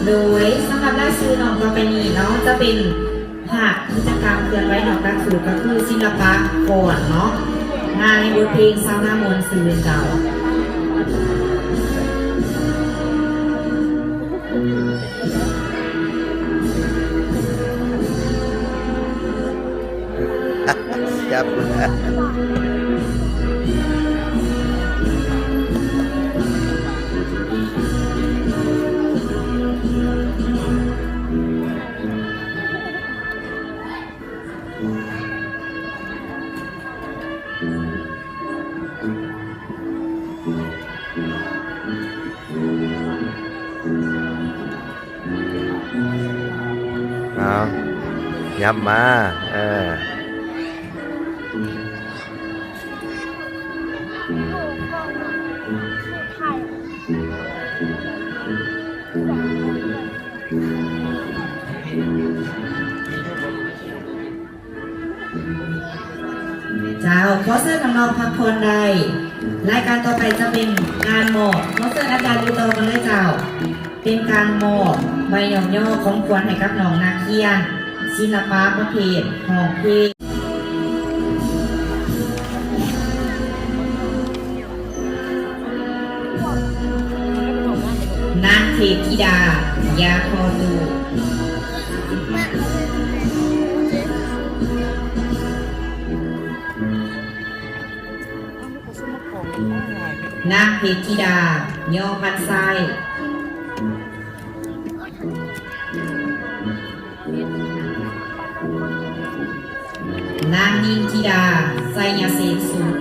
ໂດຍສຳລັບລາຍຊື່ນ້ອງຕໍ່ໄປນີ້ເນາະ ຈະເປັນພາກກິດຈະກຳເຄື່ອນໄຫວນອກຫຼັກສູດ ກໍຄືສິລະປະກອນເນາະ ມາໃນບົດເພງຊາວນາມ່ວນຊື່ນເຈົ້າ. ເອົາ ຫຍັບມາ ເອີ. ເຈົ້າ ຂໍເຊີນນ້ອງໆພັກຜ່ອນໄດ້. ລາຍການຕໍ່ໄປຈະເປັນການມອບ, ຂໍເຊີນອາຈານຢູ່ຕໍ່ກັນເລີຍເຈົ້າ. ເປັນການມອບໃບຍ້ອງຍໍຂອງຂວັນໃຫ້ກັບນ້ອງນັກຮຽນ ສິລະປະປະເພດຮ້ອງເພງ. ນາງເທບທິດາ ຢາທໍ່ຕູ້. ນາງເພບທິດາ ຍໍພັນຊາຍ. ນາງນິນທິດາ ໄຊຍະເສນສູງ.